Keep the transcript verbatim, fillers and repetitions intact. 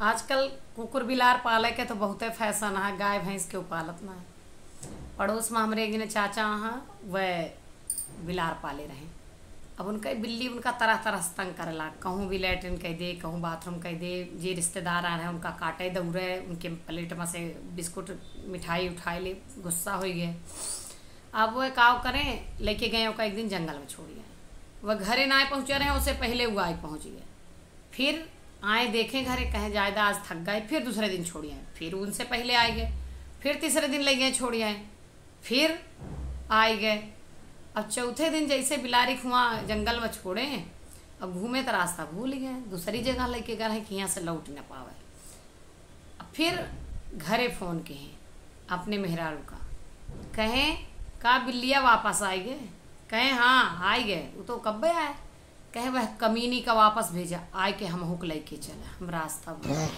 आजकल कुकुर बिलार पाले के तो बहुते फैशन है, गाय भैंस के पालत ना है। पड़ोस में हमरे एक जने चाचा हैं, वह बिलार पाले रहे। अब उनका बिल्ली उनका तरह तरह से तंग करेला, कहूँ भी लैट्रिन कह दे, कहूँ बाथरूम कह दे, जे रिश्तेदार आ रहे उनका काटे दौड़े, उनके प्लेट में से बिस्कुट मिठाई उठाए ले, गुस्सा हो गए। अब वह काव करें, लेके गए ओका एक दिन जंगल में छोड़िए। वह घरे ना आए पहुँचे रहे, उससे पहले वो आए पहुँच गए। फिर आए देखें घरे, कहें जायदा आज थक गए, फिर दूसरे दिन छोड़िए, फिर उनसे पहले आए गए, फिर तीसरे दिन ले गए छोड़िए, फिर आए गए। अब चौथे दिन जैसे बिलारी खुआ जंगल में छोड़े, अब घूमे तो रास्ता भूल गए, दूसरी जगह लेके गए रहे कि यहाँ से लौट न पावे। अब फिर घरे फोन के हैं अपने मेहरारू का, कहें का बिल्लिया वापस आए गए? कहें हाँ आए गए, वो तो कब्बे आए। कहे वह कमीनी का वापस भेजा, आए के हमहू के लेके चला, हम रास्ता भूल गए।